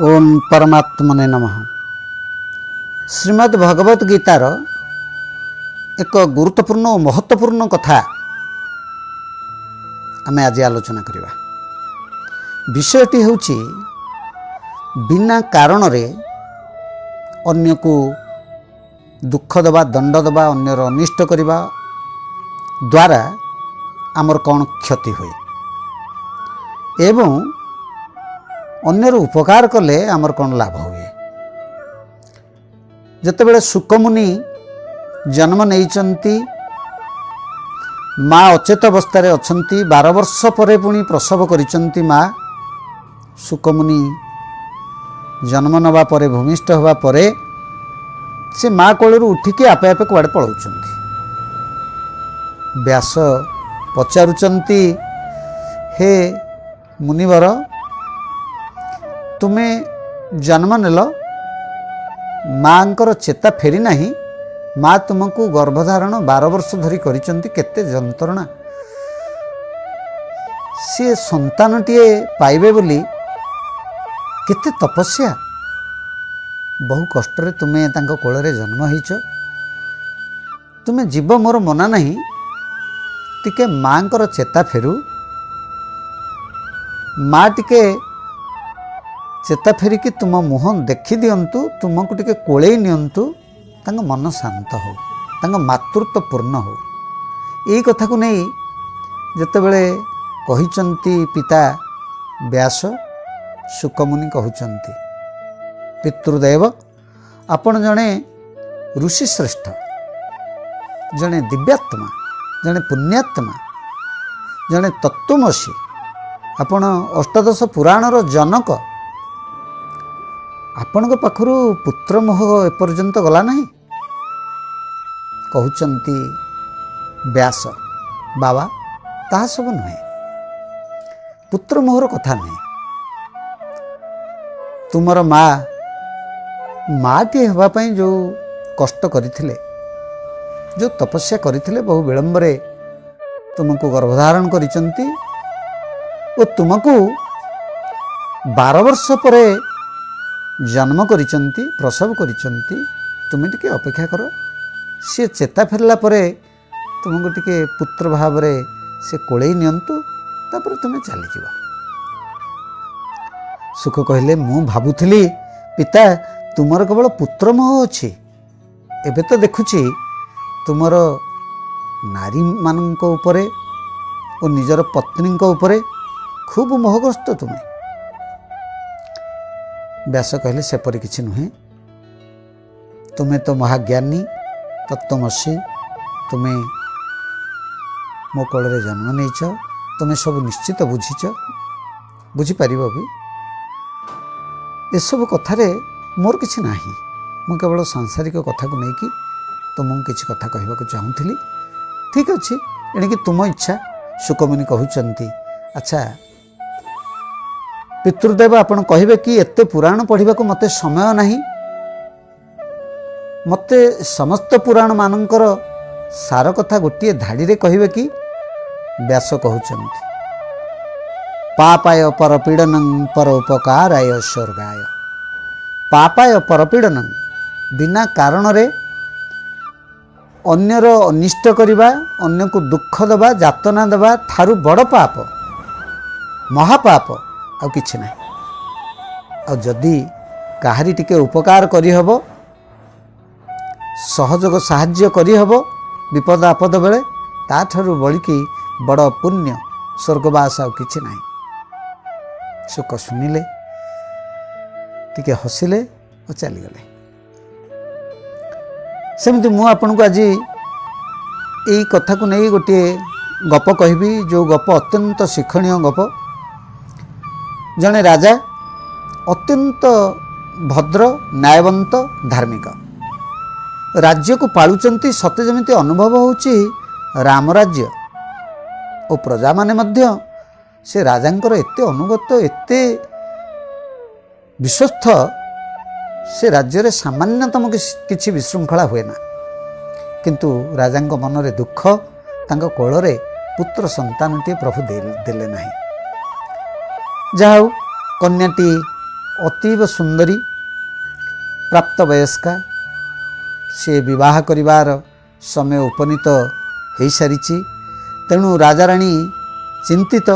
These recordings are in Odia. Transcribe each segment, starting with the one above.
ଓମ୍ ପରମାତ୍ମନେ ନମଃ। ଶ୍ରୀମଦ୍ ଭଗବତ ଗୀତାର ଏକ ଗୁରୁତ୍ୱପୂର୍ଣ୍ଣ ଓ ମହତ୍ତ୍ୱପୂର୍ଣ୍ଣ କଥା ଆମେ ଆଜି ଆଲୋଚନା କରିବା। ବିଷୟଟି ହେଉଛି, ବିନା କାରଣରେ ଅନ୍ୟକୁ ଦୁଃଖ ଦେବା, ଦଣ୍ଡ ଦେବା, ଅନ୍ୟର ଅନିଷ୍ଟ କରିବା ଦ୍ୱାରା ଆମର କ'ଣ କ୍ଷତି ହୁଏ ଏବଂ ଅନ୍ୟର ଉପକାର କଲେ ଆମର କ'ଣ ଲାଭ ହୁଏ। ଯେତେବେଳେ ଶୁକମୁନି ଜନ୍ମ ନେଇଛନ୍ତି, ମା ଅଚେତ ଅବସ୍ଥାରେ ଅଛନ୍ତି, 12 ବର୍ଷ ପରେ ପୁଣି ପ୍ରସବ କରିଛନ୍ତି ମା। ଶୁକମୁନି ଜନ୍ମ ନେବା ପରେ, ଭୂମିଷ୍ଠ ହେବା ପରେ ସେ ମା କୋଳରୁ ଉଠିକି ଆପେ ଆପେ କୁଆଡ଼େ ପଳାଉଛନ୍ତି। ବ୍ୟାସ ପଚାରୁଛନ୍ତି, ହେ ମୁନିବର, ତୁମେ ଜନ୍ମ ନେଲ, ମାଙ୍କର ଚେତା ଫେରି ନାହିଁ, ମା ତୁମକୁ ଗର୍ଭଧାରଣ 12 ବର୍ଷ ଧରି କରିଛନ୍ତି, କେତେ ଯନ୍ତ୍ରଣା, ସିଏ ସନ୍ତାନଟିଏ ପାଇବେ ବୋଲି କେତେ ତପସ୍ୟା, ବହୁ କଷ୍ଟରେ ତୁମେ ତାଙ୍କ କୋଳରେ ଜନ୍ମ ହେଇଛ। ତୁମେ ଯିବ ମୋର ମନା ନାହିଁ, ଟିକେ ମାଙ୍କର ଚେତା ଫେରୁ, ମା ଟିକେ ଚେତା ଫେରିକି ତୁମ ମୁହଁ ଦେଖିଦିଅନ୍ତୁ, ତୁମକୁ ଟିକେ କୋଳେଇ ନିଅନ୍ତୁ, ତାଙ୍କ ମନ ଶାନ୍ତ ହେଉ, ତାଙ୍କ ମାତୃତ୍ୱ ପୂର୍ଣ୍ଣ ହେଉ। ଏଇ କଥାକୁ ନେଇ ଯେତେବେଳେ କହିଛନ୍ତି ପିତା ବ୍ୟାସ, ଶୁକମୁନି କହୁଛନ୍ତି, ପିତୃଦେବ, ଆପଣ ଜଣେ ଋଷି ଶ୍ରେଷ୍ଠ, ଜଣେ ଦିବ୍ୟାତ୍ମା, ଜଣେ ପୁଣ୍ୟାତ୍ମା, ଜଣେ ତତ୍ତ୍ୱମସୀ, ଆପଣ ଅଷ୍ଟାଦଶ ପୁରାଣର ଜନକ, ଆପଣଙ୍କ ପାଖରୁ ପୁତ୍ରମୋହ ଏପର୍ଯ୍ୟନ୍ତ ଗଲା ନାହିଁ? କହୁଛନ୍ତି ବ୍ୟାସ, ବାବା, ତାହା ସବୁ ନୁହେଁ, ପୁତ୍ରମୋହର କଥା ନୁହେଁ। ତୁମର ମା ମାଟିଏ ହେବା ପାଇଁ ଯେଉଁ କଷ୍ଟ କରିଥିଲେ, ଯେଉଁ ତପସ୍ୟା କରିଥିଲେ, ବହୁ ବିଳମ୍ବରେ ତୁମକୁ ଗର୍ଭଧାରଣ କରିଛନ୍ତି ଓ ତୁମକୁ 12 ବର୍ଷ ପରେ ଜନ୍ମ କରିଛନ୍ତି, ପ୍ରସବ କରିଛନ୍ତି। ତୁମେ ଟିକେ ଅପେକ୍ଷା କର, ସିଏ ଚେତା ଫେରିଲା ପରେ ତୁମକୁ ଟିକେ ପୁତ୍ର ଭାବରେ ସେ କୋଳେଇ ନିଅନ୍ତୁ, ତାପରେ ତୁମେ ଚାଲିଯିବ। ଶୁକ କହିଲେ, ମୁଁ ଭାବୁଥିଲି ପିତା, ତୁମର କେବଳ ପୁତ୍ରମୋହ ଅଛି, ଏବେ ତ ଦେଖୁଛି ତୁମର ନାରୀମାନଙ୍କ ଉପରେ ଓ ନିଜର ପତ୍ନୀଙ୍କ ଉପରେ ଖୁବ୍ ମୋହଗ୍ରସ୍ତ ତୁମେ। ବ୍ୟାସ କହିଲେ, ସେପରି କିଛି ନୁହେଁ, ତୁମେ ତ ମହାଜ୍ଞାନୀ ତତ୍ତ୍ୱମସୀ, ତୁମେ ମୋ କୋଳରେ ଜନ୍ମ ନେଇଛ, ତୁମେ ସବୁ ନିଶ୍ଚିତ ବୁଝିଛ, ବୁଝିପାରିବ ବି। ଏସବୁ କଥାରେ ମୋର କିଛି ନାହିଁ, ମୁଁ କେବଳ ସାଂସାରିକ କଥାକୁ ନେଇକି ତୁମକୁ କିଛି କଥା କହିବାକୁ ଚାହୁଁଥିଲି। ଠିକ୍ ଅଛି, ଏଣିକି ତୁମ ଇଚ୍ଛା। ଶୁକମୁନି କହୁଛନ୍ତି, ଆଚ୍ଛା ପିତୃଦେବ, ଆପଣ କହିବେ କି ଏତେ ପୁରାଣ ପଢ଼ିବାକୁ ମୋତେ ସମୟ ନାହିଁ, ମୋତେ ସମସ୍ତ ପୁରାଣମାନଙ୍କର ସାର କଥା ଗୋଟିଏ ଧାଡ଼ିରେ କହିବେ କି? ବ୍ୟାସ କହୁଛନ୍ତି, ପାପାୟ ପରପୀଡ଼ନଂ ପର ଉପକାରାୟ ସ୍ୱର୍ଗାୟ। ପାପାୟ ପରପୀଡ଼ନଂ, ବିନା କାରଣରେ ଅନ୍ୟର ଅନିଷ୍ଟ କରିବା, ଅନ୍ୟକୁ ଦୁଃଖ ଦେବା, ଯାତନା ଦେବା ଠାରୁ ବଡ଼ ପାପ, ମହାପାପ ଆଉ କିଛି ନାହିଁ। ଆଉ ଯଦି କାହାରି ଟିକେ ଉପକାର କରିହେବ, ସହଯୋଗ ସାହାଯ୍ୟ କରିହେବ ବିପଦ ଆପଦ ବେଳେ, ତାଠାରୁ ବଳିକି ବଡ଼ ପୁଣ୍ୟ, ସ୍ୱର୍ଗବାସ ଆଉ କିଛି ନାହିଁ। ଶୁକ ଶୁଣିଲେ, ଟିକେ ହସିଲେ ଓ ଚାଲିଗଲେ। ସେମିତି ମୁଁ ଆପଣଙ୍କୁ ଆଜି ଏଇ କଥାକୁ ନେଇ ଗୋଟିଏ ଗପ କହିବି, ଯେଉଁ ଗପ ଅତ୍ୟନ୍ତ ଶିକ୍ଷଣୀୟ ଗପ। ଜଣେ ରାଜା ଅତ୍ୟନ୍ତ ଭଦ୍ର, ନ୍ୟାୟବନ୍ତ, ଧାର୍ମିକ, ରାଜ୍ୟକୁ ପାଳୁଛନ୍ତି ସତେ ଯେମିତି ଅନୁଭବ ହେଉଛି ରାମରାଜ୍ୟ, ଓ ପ୍ରଜାମାନେ ମଧ୍ୟ ସେ ରାଜାଙ୍କର ଏତେ ଅନୁଗତ, ଏତେ ବିଶ୍ୱସ୍ତ, ସେ ରାଜ୍ୟରେ ସାମାନ୍ୟତମ କିଛି ବିଶୃଙ୍ଖଳା ହୁଏ ନା। କିନ୍ତୁ ରାଜାଙ୍କ ମନରେ ଦୁଃଖ, ତାଙ୍କ କୋଳରେ ପୁତ୍ର ସନ୍ତାନଟିଏ ପ୍ରଭୁ ଦେଲେ ନାହିଁ। ଯାହା ହଉ, କନ୍ୟାଟି ଅତୀବ ସୁନ୍ଦରୀ, ପ୍ରାପ୍ତବୟସ୍କା, ସେ ବିବାହ କରିବାର ସମୟ ଉପନୀତ ହୋଇସାରିଛି। ତେଣୁ ରାଜାରାଣୀ ଚିନ୍ତିତ,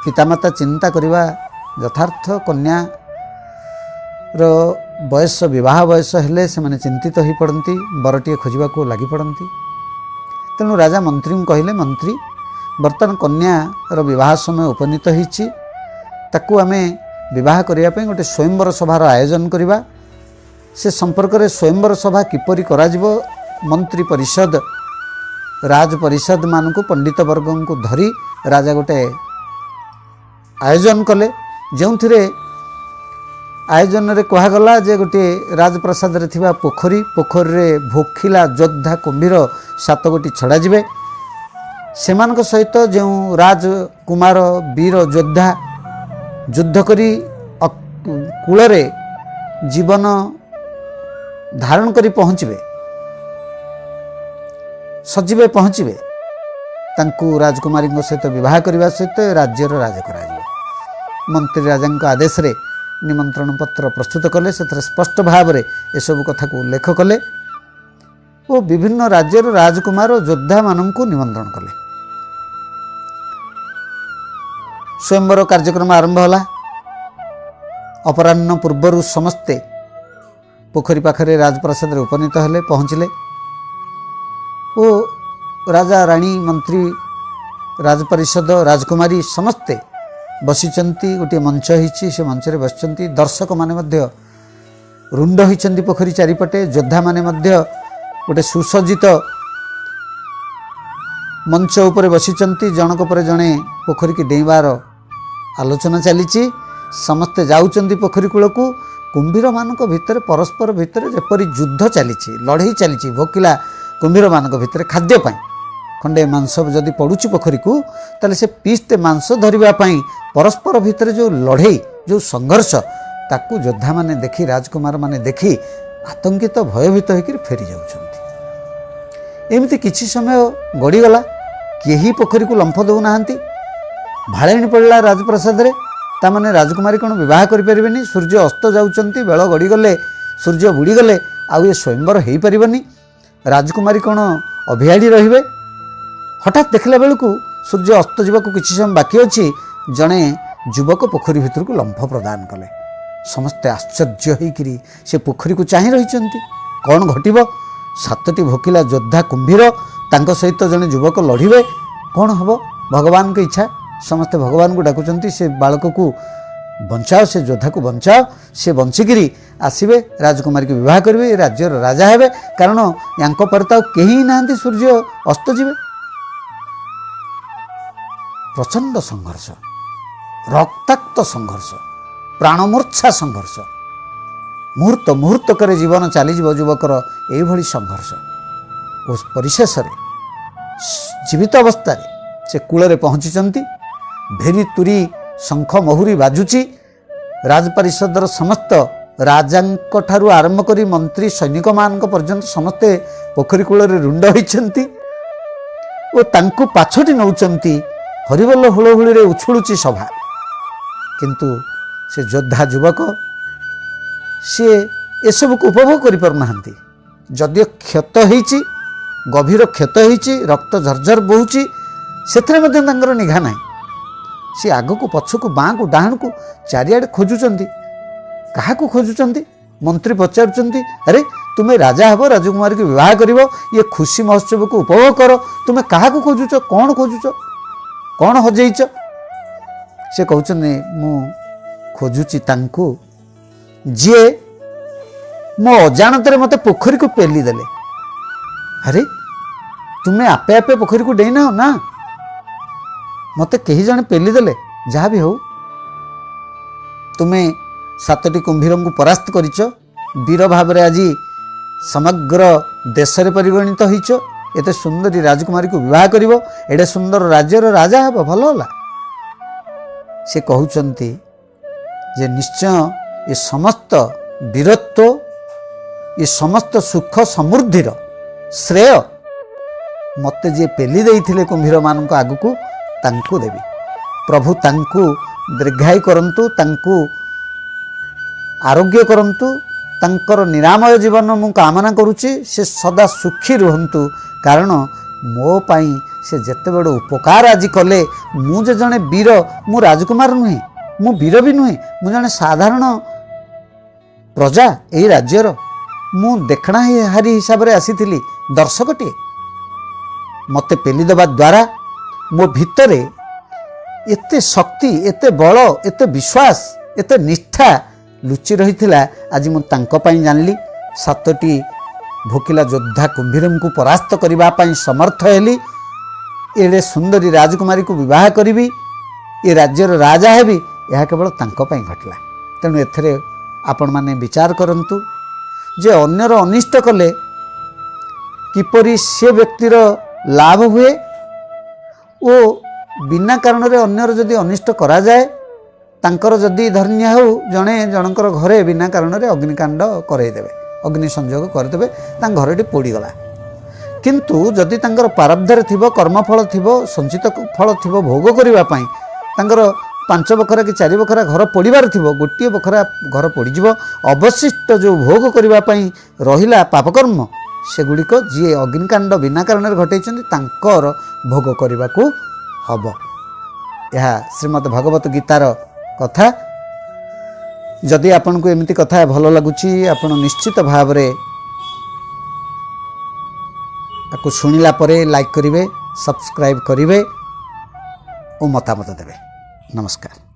ପିତାମାତା ଚିନ୍ତା କରିବା ଯଥାର୍ଥ। କନ୍ୟାର ବୟସ ବିବାହ ବୟସ ହେଲେ ସେମାନେ ଚିନ୍ତିତ ହୋଇପଡ଼ନ୍ତି, ବରଟିଏ ଖୋଜିବାକୁ ଲାଗିପଡ଼ନ୍ତି। ତେଣୁ ରାଜା ମନ୍ତ୍ରୀଙ୍କୁ କହିଲେ, ମନ୍ତ୍ରୀ, ବର୍ତ୍ତମାନ କନ୍ୟାର ବିବାହ ସମୟ ଉପନୀତ ହୋଇଛି, ତାକୁ ଆମେ ବିବାହ କରିବା ପାଇଁ ଗୋଟେ ସ୍ୱୟଂବର ସଭାର ଆୟୋଜନ କରିବା। ସେ ସମ୍ପର୍କରେ ସ୍ୱୟଂବର ସଭା କିପରି କରାଯିବ, ମନ୍ତ୍ରୀ ପରିଷଦ, ରାଜ ପରିଷଦମାନଙ୍କୁ, ପଣ୍ଡିତ ବର୍ଗଙ୍କୁ ଧରି ରାଜା ଗୋଟେ ଆୟୋଜନ କଲେ, ଯେଉଁଥିରେ ଆୟୋଜନରେ କୁହାଗଲା ଯେ ଗୋଟିଏ ରାଜପ୍ରାସାଦରେ ଥିବା ପୋଖରୀ, ପୋଖରୀରେ ଭୋଖିଲା ଯୋଦ୍ଧା କୁମ୍ଭୀର 7 ଗୋଟି ଛଡ଼ାଯିବେ। ସେମାନଙ୍କ ସହିତ ଯେଉଁ ରାଜକୁମାର ବୀର ଯୋଦ୍ଧା ଯୁଦ୍ଧ କରି କୂଳରେ ଜୀବନ ଧାରଣ କରି ପହଞ୍ଚିବେ, ସଜୀବେ ପହଞ୍ଚିବେ, ତାଙ୍କୁ ରାଜକୁମାରୀଙ୍କ ସହିତ ବିବାହ କରିବା ସହିତ ରାଜ୍ୟର ରାଜ କରାଯିବ। ମନ୍ତ୍ରୀ ରାଜାଙ୍କ ଆଦେଶରେ ନିମନ୍ତ୍ରଣ ପତ୍ର ପ୍ରସ୍ତୁତ କଲେ। ସେଥିରେ ସ୍ପଷ୍ଟ ଭାବରେ ଏସବୁ କଥାକୁ ଉଲ୍ଲେଖ କଲେ ଓ ବିଭିନ୍ନ ରାଜ୍ୟର ରାଜକୁମାର ଓ ଯୋଦ୍ଧାମାନଙ୍କୁ ନିମନ୍ତ୍ରଣ କଲେ। ସ୍ୱୟଂବର କାର୍ଯ୍ୟକ୍ରମ ଆରମ୍ଭ ହେଲା। ଅପରାହ୍ନ ପୂର୍ବରୁ ସମସ୍ତେ ପୋଖରୀ ପାଖରେ ରାଜପ୍ରାସାଦରେ ଉପନୀତ ହେଲେ, ପହଞ୍ଚିଲେ ଓ ରାଜା, ରାଣୀ, ମନ୍ତ୍ରୀ, ରାଜପରିଷଦ, ରାଜକୁମାରୀ ସମସ୍ତେ ବସିଛନ୍ତି। ଗୋଟିଏ ମଞ୍ଚ ହେଇଛି, ସେ ମଞ୍ଚରେ ବସିଛନ୍ତି। ଦର୍ଶକମାନେ ମଧ୍ୟ ରୁଣ୍ଡ ହୋଇଛନ୍ତି ପୋଖରୀ ଚାରିପଟେ। ଯୋଦ୍ଧାମାନେ ମଧ୍ୟ ଗୋଟେ ସୁସଜ୍ଜିତ ମଞ୍ଚ ଉପରେ ବସିଛନ୍ତି। ଜଣକ ପରେ ଜଣେ ପୋଖରୀକି ଡେଇଁବାର ଆଲୋଚନା ଚାଲିଛି। ସମସ୍ତେ ଯାଉଛନ୍ତି ପୋଖରୀ କୂଳକୁ। କୁମ୍ଭୀରମାନଙ୍କ ଭିତରେ ପରସ୍ପର ଭିତରେ ଯେପରି ଯୁଦ୍ଧ ଚାଲିଛି, ଲଢ଼େଇ ଚାଲିଛି ଭୋକିଲା କୁମ୍ଭୀରମାନଙ୍କ ଭିତରେ ଖାଦ୍ୟ ପାଇଁ। ଖଣ୍ଡେ ମାଂସ ଯଦି ପଡ଼ୁଛି ପୋଖରୀକୁ, ତାହେଲେ ସେ ପିସ୍ଟେ ମାଂସ ଧରିବା ପାଇଁ ପରସ୍ପର ଭିତରେ ଯେଉଁ ଲଢ଼େଇ, ଯେଉଁ ସଂଘର୍ଷ, ତାକୁ ଯୋଦ୍ଧାମାନେ ଦେଖି, ରାଜକୁମାରମାନେ ଦେଖି ଆତଙ୍କିତ, ଭୟଭୀତ ହୋଇକରି ଫେରି ଯାଉଛନ୍ତି। ଏମିତି କିଛି ସମୟ ଗଡ଼ିଗଲା, କେହି ପୋଖରୀକୁ ଲମ୍ଫ ଦେଉନାହାନ୍ତି। ଭାଳେଣି ପଡ଼ିଲା ରାଜପ୍ରାସାଦରେ। ତାମାନେ ରାଜକୁମାରୀ କ'ଣ ବିବାହ କରିପାରିବେନି? ସୂର୍ଯ୍ୟ ଅସ୍ତ ଯାଉଛନ୍ତି, ବେଳ ଗଡ଼ିଗଲେ, ସୂର୍ଯ୍ୟ ବୁଡ଼ିଗଲେ ଆଉ ଏ ସ୍ୱୟଂବର ହେଇପାରିବନି। ରାଜକୁମାରୀ କ'ଣ ଅଭିଆଡ଼ି ରହିବେ? ହଠାତ୍ ଦେଖିଲା ବେଳକୁ ସୂର୍ଯ୍ୟ ଅସ୍ତ ଯିବାକୁ କିଛି ସମୟ ବାକି ଅଛି, ଜଣେ ଯୁବକ ପୋଖରୀ ଭିତରକୁ ଲମ୍ଫ ପ୍ରଦାନ କଲେ। ସମସ୍ତେ ଆଶ୍ଚର୍ଯ୍ୟ ହେଇକିରି ସେ ପୋଖରୀକୁ ଚାହିଁ ରହିଛନ୍ତି, କ'ଣ ଘଟିବ? 7ଟି ଭୋକିଲା ଯୋଦ୍ଧା କୁମ୍ଭୀର, ତାଙ୍କ ସହିତ ଜଣେ ଯୁବକ ଲଢ଼ିବେ, କ'ଣ ହେବ? ଭଗବାନଙ୍କ ଇଚ୍ଛା। ସମସ୍ତେ ଭଗବାନଙ୍କୁ ଡାକୁଛନ୍ତି, ସେ ବାଳକକୁ ବଞ୍ଚାଅ, ସେ ଯୋଦ୍ଧାକୁ ବଞ୍ଚାଅ, ସେ ବଞ୍ଚିକିରି ଆସିବେ, ରାଜକୁମାରୀକୁ ବିବାହ କରିବେ, ଏ ରାଜ୍ୟର ରାଜା ହେବେ। କାରଣ ୟାଙ୍କ ପରେ ତ ଆଉ କେହି ନାହାନ୍ତି, ସୂର୍ଯ୍ୟ ଅସ୍ତ ଯିବେ। ପ୍ରଚଣ୍ଡ ସଂଘର୍ଷ, ରକ୍ତାକ୍ତ ସଂଘର୍ଷ, ପ୍ରାଣମୂର୍ଚ୍ଛା ସଂଘର୍ଷ, ମୁହୂର୍ତ୍ତ ମୁହୂର୍ତ୍ତକରେ ଜୀବନ ଚାଲିଯିବ ଯୁବକର, ଏଇଭଳି ସଂଘର୍ଷ। ଓ ପରିଶେଷରେ ଜୀବିତ ଅବସ୍ଥାରେ ସେ କୂଳରେ ପହଞ୍ଚିଛନ୍ତି। ଭେରି ତୁରି ଶଙ୍ଖ ମହୁରୀ ବାଜୁଛି। ରାଜପାରିଷଦର ସମସ୍ତ ରାଜାଙ୍କ ଠାରୁ ଆରମ୍ଭ କରି ମନ୍ତ୍ରୀ ସୈନିକମାନଙ୍କ ପର୍ଯ୍ୟନ୍ତ ସମସ୍ତେ ପୋଖରୀ କୂଳରେ ରୁଣ୍ଡ ହୋଇଛନ୍ତି ଓ ତାଙ୍କୁ ପାଛୋଟି ନେଉଛନ୍ତି। ହରିବୋଲ ହୁଳହୁଳିରେ ଉଛୁଳୁଛି ସଭା। କିନ୍ତୁ ସେ ଯୋଦ୍ଧା ଯୁବକ ସିଏ ଏସବୁକୁ ଉପଭୋଗ କରିପାରୁନାହାନ୍ତି। ଯଦିଓ କ୍ଷତ ହେଇଛି, ଗଭୀର କ୍ଷତ ହେଇଛି, ରକ୍ତ ଝରଝର ବହୁଛି, ସେଥିରେ ମଧ୍ୟ ତାଙ୍କର ନିଘା ନାହିଁ। ସିଏ ଆଗକୁ ପଛକୁ ବାଁକୁ ଡାହାଣକୁ ଚାରିଆଡ଼େ ଖୋଜୁଛନ୍ତି। କାହାକୁ ଖୋଜୁଛନ୍ତି? ମନ୍ତ୍ରୀ ପଚାରୁଛନ୍ତି, ଆରେ ତୁମେ ରାଜା ହେବ, ରାଜକୁମାରୀକୁ ବିବାହ କରିବ, ଇଏ ଖୁସି ମହୋତ୍ସବକୁ ଉପଭୋଗ କର, ତୁମେ କାହାକୁ ଖୋଜୁଛ? କ'ଣ ଖୋଜୁଛ? କ'ଣ ହଜେଇଛ? ସେ କହୁଛନ୍ତି, ମୁଁ ଖୋଜୁଛି ତାଙ୍କୁ ଯିଏ ମୋ ଅଜାଣତରେ ମୋତେ ପୋଖରୀକୁ ପେଲି ଦେଲେ। ଆରେ ତୁମେ ଆପେ ଆପେ ପୋଖରୀକୁ ଡେଇଁନାହ ନା, ମୋତେ କେହି ଜଣେ ପେଲି ଦେଲେ। ଯାହା ବି ହେଉ, ତୁମେ 7ଟି କୁମ୍ଭୀରଙ୍କୁ ପରାସ୍ତ କରିଛ, ବୀର ଭାବରେ ଆଜି ସମଗ୍ର ଦେଶରେ ପରିଗଣିତ ହୋଇଛ, ଏତେ ସୁନ୍ଦରୀ ରାଜକୁମାରୀକୁ ବିବାହ କରିବ, ଏଡ଼େ ସୁନ୍ଦର ରାଜ୍ୟର ରାଜା ହେବ, ଭଲ ହେଲା। ସେ କହୁଛନ୍ତି ଯେ ନିଶ୍ଚୟ ଏ ସମସ୍ତ ବୀରତ୍ୱ, ଏ ସମସ୍ତ ସୁଖ ସମୃଦ୍ଧିର ଶ୍ରେୟ ମୋତେ ଯିଏ ପେଲି ଦେଇଥିଲେ କୁମ୍ଭୀରମାନଙ୍କ ଆଗକୁ, ତାଙ୍କୁ ଦେବି। ପ୍ରଭୁ ତାଙ୍କୁ ଦୀର୍ଘାୟୁ କରନ୍ତୁ, ତାଙ୍କୁ ଆରୋଗ୍ୟ କରନ୍ତୁ, ତାଙ୍କର ନିରାମୟ ଜୀବନ ମୁଁ କାମନା କରୁଛି। ସେ ସଦା ସୁଖୀ ରୁହନ୍ତୁ, କାରଣ ମୋ ପାଇଁ ସେ ଯେତେ ବଡ଼ ଉପକାର ଆଜି କଲେ। ମୁଁ ଯେ ଜଣେ ବୀର, ମୁଁ ରାଜକୁମାର ନୁହେଁ, ମୁଁ ବୀର ବି ନୁହେଁ, ମୁଁ ଜଣେ ସାଧାରଣ ପ୍ରଜା ଏଇ ରାଜ୍ୟର। ମୁଁ ଦେଖଣାହାରୀ ହିସାବରେ ଆସିଥିଲି, ଦର୍ଶକଟିଏ। ମୋତେ ପେଲି ଦେବା ଦ୍ୱାରା ମୋ ଭିତରେ ଏତେ ଶକ୍ତି, ଏତେ ବଳ, ଏତେ ବିଶ୍ୱାସ, ଏତେ ନିଷ୍ଠା ଲୁଚି ରହିଥିଲା, ଆଜି ମୁଁ ତାଙ୍କ ପାଇଁ ଜାଣିଲି। 7ଟି ଭୋକିଲା ଯୋଦ୍ଧା କୁମ୍ଭୀରଙ୍କୁ ପରାସ୍ତ କରିବା ପାଇଁ ସମର୍ଥ ହେଲି। ଏଡ଼େ ସୁନ୍ଦରୀ ରାଜକୁମାରୀକୁ ବିବାହ କରିବି, ଏ ରାଜ୍ୟର ରାଜା ହେବି, ଏହା କେବଳ ତାଙ୍କ ପାଇଁ ଘଟିଲା। ତେଣୁ ଏଥିରେ ଆପଣମାନେ ବିଚାର କରନ୍ତୁ ଯେ ଅନ୍ୟର ଅନିଷ୍ଟ କଲେ କିପରି ସେ ବ୍ୟକ୍ତିର ଲାଭ ହୁଏ ଓ ବିନା କାରଣରେ ଅନ୍ୟର ଯଦି ଅନିଷ୍ଟ କରାଯାଏ, ତାଙ୍କର ଯଦି ଧରିନିଆ ହେଉ ଜଣେ ଜଣଙ୍କର ଘରେ ବିନା କାରଣରେ ଅଗ୍ନିକାଣ୍ଡ କରାଇଦେବେ, ଅଗ୍ନି ସଂଯୋଗ କରିଦେବେ, ତାଙ୍କ ଘରଟି ପୋଡ଼ିଗଲା। କିନ୍ତୁ ଯଦି ତାଙ୍କର ପ୍ରାରବ୍ଧରେ ଥିବ, କର୍ମଫଳ ଥିବ, ସଞ୍ଚିତ ଫଳ ଥିବ ଭୋଗ କରିବା ପାଇଁ, ତାଙ୍କର 5 ବଖରା କି 4 ବଖରା ଘର ପୋଡ଼ିବାର ଥିବ, ଗୋଟିଏ ବଖରା ଘର ପୋଡ଼ିଯିବ। ଅବଶିଷ୍ଟ ଯେଉଁ ଭୋଗ କରିବା ପାଇଁ ରହିଲା ପାପକର୍ମ, ସେଗୁଡ଼ିକ ଯିଏ ଅଗ୍ନିକାଣ୍ଡ ବିନା କାରଣରେ ଘଟେଇଛନ୍ତି ତାଙ୍କର ଭୋଗ କରିବାକୁ ହେବ। ଏହା ଶ୍ରୀମଦ୍ ଭଗବତ ଗୀତାର କଥା। ଯଦି ଆପଣଙ୍କୁ ଏମିତି କଥା ଭଲ ଲାଗୁଛି, ଆପଣ ନିଶ୍ଚିତ ଭାବରେ ତାକୁ ଶୁଣିଲା ପରେ ଲାଇକ୍ କରିବେ, ସବସ୍କ୍ରାଇବ୍ କରିବେ ଓ ମତାମତ ଦେବେ। ନମସ୍କାର।